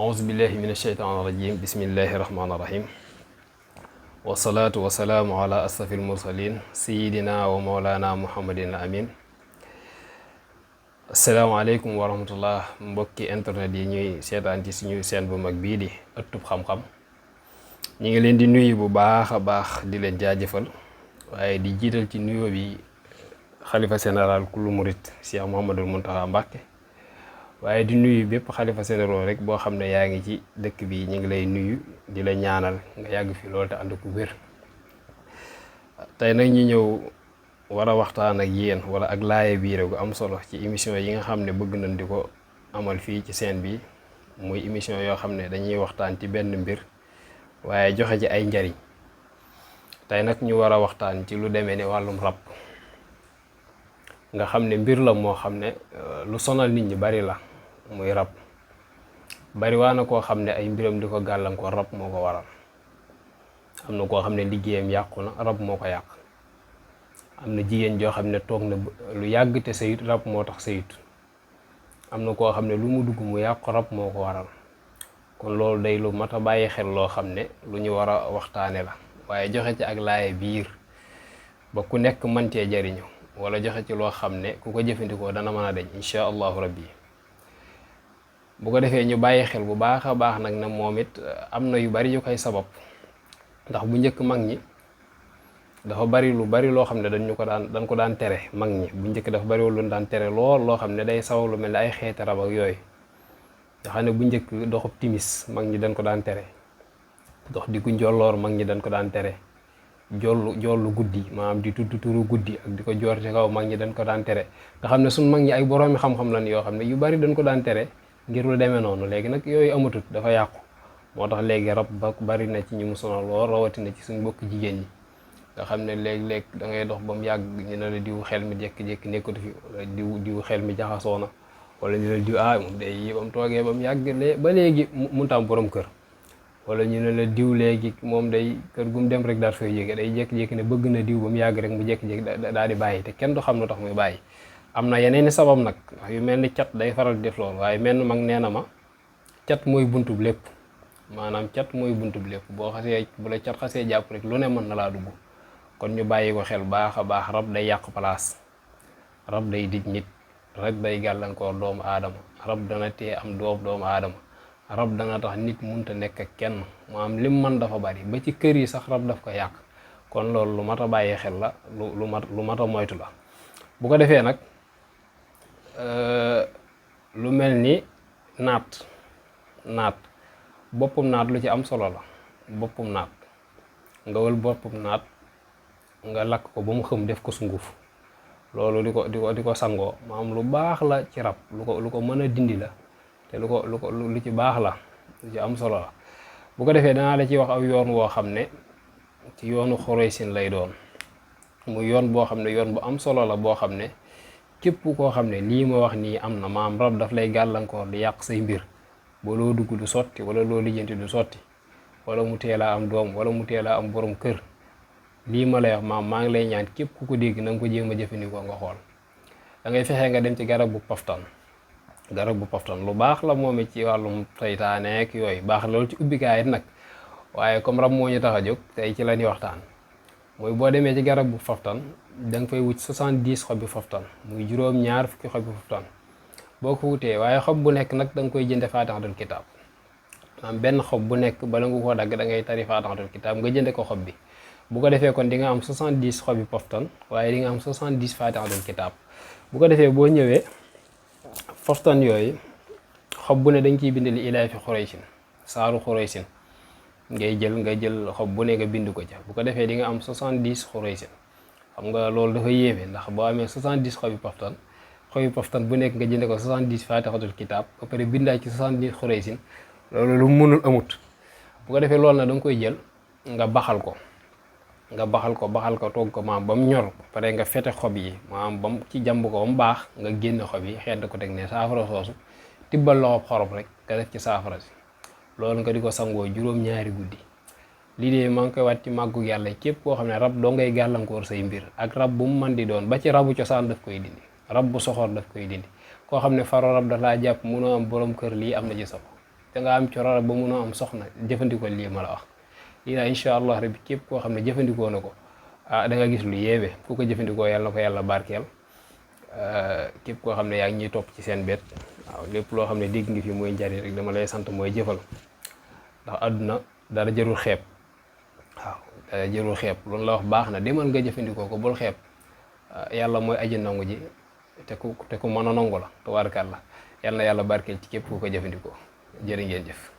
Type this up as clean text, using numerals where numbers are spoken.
أعوذ بالله من الشيطان الرجيم بسم الله الرحمن الرحيم والصلاة والسلام على أشرف المرسلين سيدنا ومولانا محمد الأمين. asalaamaaleykum wa rahmatullah mbokki internet yi ñuy seetaan ci suñu seen bu mag bii di ëttub xam-xam ñi ngi leen di nuyu bu baax a baax di leen jaajëfal waaye di jiital ci nuyoo bi xalifa général kullu murit Cheikh Mouhamadul Mountakha Mbacké waaye di nuyu bépp xalifa général rek boo xam ne yaa ngi ci dëkk bi ñu ngi lay nuyu di la ñaanal nga yàgg fi loolu te ànd ku wér. tey nag ñu ñëw war a waxtaan ak yéen wala ak laaye biire gu am solo ci émission yi nga xam ne bëgg nañ di ko amal fii ci seen bi muy émission yoo xam ne dañuy waxtaan ci benn mbir waaye joxe ci ay njariñ. tey nag ñu war a waxtaan ci lu demee ni wàllum rab nga xam ne mbir la moo xam ne lu sonal nit ñi bari la muy rab bari waa na koo xam ne ay mbiram di ko gàllankoor rab moo ko waral. am na koo xam ne liggéeyam yàqu na rab moo ko yàq. am na jigéen joo xam ne toog na lu yàgg te sëyut rab moo tax sëyut. am na koo xam ne lu mu dugg mu yàqu rab moo ko waral. kon loolu day lu mat a bàyyi xel loo xam ne lu ñu war a waxtaane la waaye joxe ci ak laaye biir ba ku nekk mën cee jariñu wala joxe ci loo xam ne ku ko jëfandikoo dana mën a deñ incha allahu rabbi. bu ko defee ñu bàyyi xel bu baax a baax nag ne moom it am na yu bari yu koy sabab ndax bu njëkk mag ñi dafa bari lu bari loo xam ne dañ ko daan tere mag ñi bu njëkk dafa bari lu daan tere lool loo xam ne day saw lu mel ne ay xeeti rab ak yooyu nga xam ne bu njëkk doxub timis mag ñi dañ ko daan tere dox di ku njolloor mag ñi dañ ko daan tere jollu guddi maanaam di tudd turu guddi ak di ko joor ci kaw mag ñi dañ ko daan tere nga xam ne suñ mag ñi ay boroomi xam-xam lan yoo xam ne yu bari dañ ko daan tere ngir lu demee noonu. léegi nag yooyu amatut dafa yàqu moo tax léegi rab ba bari na ci ñu mu sonal lool rawatina ci suñ bokk jigéen ñi nga xam ne léeg-léeg da ngay dox ba mu yàgg ñu ne la diw xel mi jékki-jékki nekkatu fi wala diw xel mi jaxasoo na wala ñu ne la diw moom day yi ba mu toogee ba mu yàgg ba léegi mënut a am borom kër wala ñu ne la diw léegi moom day kër gu mu dem rek daal fay yéege day jékki-jékki ne bëgg na diw ba mu yàgg rek mu jékki-jékki daal di bàyyi te kenn du xam lu tax muy bàyyi. am na yeneen i sabab nag yu mel ni cat day faral di def loolu waaye mel ni mag nee na ma cat mooy buntub lépp maanaam cat mooy buntub lépp boo xasee bu la cat xasee jàpp rek lu ne mën na laa dugg. kon ñu bàyyi ko xel baax a baax rab day yàq place rab day dij nit rab day gàllankoor doomu aadama rab dana tee am doomu aadama rab dana tax nit munta nekk ak kenn maanaam lim man dafa bari ba ci kër yi sax rab daf ko yàq. kon loolu lu mat a bàyyi xel la lu mat a moytu la. bu ko defee nag lu mel ni naat boppum naat lu ci am solo la. boppum naat nga wël boppum naat nga lakk ko ba mu xëm def ko sunguf loolu di ko sangoo maanaam lu baax la ci rab lu ko mën a dindi la te lu ci baax la lu ci am solo la. bu ko defee danaa la ci wax aw yoon woo xam ne ci yoonu xoroysin lay doon mu yoon boo xam ne yoon bu am solo la boo xam ne képp koo xam ne lii ma wax nii am na maam rab daf lay gàllankoor di yàq say mbir ba loo dugg du sotti wala loo lijjanti du sotti wala mu teelaa am doom wala mu teelaa am borom kër. lii ma lay wax maam maa ngi lay ñaan képp ku ko dégg na nga ko jéem a jëfandikoo nga xool da ngay fexee nga dem ci garab bu paftan lu baax la moom it ci wàllum saytaane ak yooyu baax loolu ci ubbikaay it nag waaye comme rab moo ñu tax a jóg tey ci la ñuy waxtaan mooy boo demee ci garab bu paftan da nga fay wut 70 xobi paftan muy juróom-ñaar fukki xobi paftan boo ko wutee waaye xob bu nekk nag da nga koy jënde faatixatul kitaab maanaam benn xob bu nekk bala nga koo dagg da ngay tari faatixatul kitaab nga jënde ko xob bi. bu ko defee kon di nga am 70 xobi poftan waaye di nga am 70 faatixatul kitaab bu ko defee boo ñëwee poftan yooyu xob bu ne dañ ciy bind li ilaafi xuraysin saaru xuraysin nga jël xob bu ne nga bind ko ca bu ko defee di nga am 70 xuraysin xam nga loolu dafa yéeme ndax boo amee 70 xobi poftan bu nekk nga jënde ko 70 faatixatul kitaab ba pare bindaa ci 70 xuraysin loolu lu mënul amut. bu ko defee loolu na da nga koy jël nga baxal ko togg ko maam ba mu ñor pare nga fete xob yi maam ba mu ci jàmb ko ba mu baax nga génn xob yi xedd ko teg ne saafara soosu tibbal loxob xorob rek nga def ci saafara si loolu nga di ko sangoo juróom-ñaari guddi. lii de maa ngi koy waat ci màggu yàlla képp koo xam ne rab doo ngay gàllankoor say mbir ak rab bu mu mën di doon ba ci rabu cosaan daf koy dindi rab bu soxor daf koy dindi koo xam ne faro rab daf laa jàpp mënoo am borom kër lii am na ci solo nga am coro ba mënoo am soxna jëfandikoo lii ma la wax lii daal incha allah rabbi képp koo xam ne jëfandikoo na ko da nga gis lu yéeme ku ko jëfandikoo yàlla na ko yàlla barkeel képp koo xam ne yaa ngi ñuy topp ci seen bet waaw lépp loo xam ne dégg nga fi mooy njariñ rek dama lay sant mooy jëfal ndax àdduna dara jërul xeeb waaw dara jërul xeeb loolu la wax baax na demal nga jëfandikoo ko bul xeeb yàlla mooy aji nangu ji te ku mën a nangu la tabaarkalla yàlla na yàlla barkeel ci képp ku ko jëfandikoo jërë ngeen jëf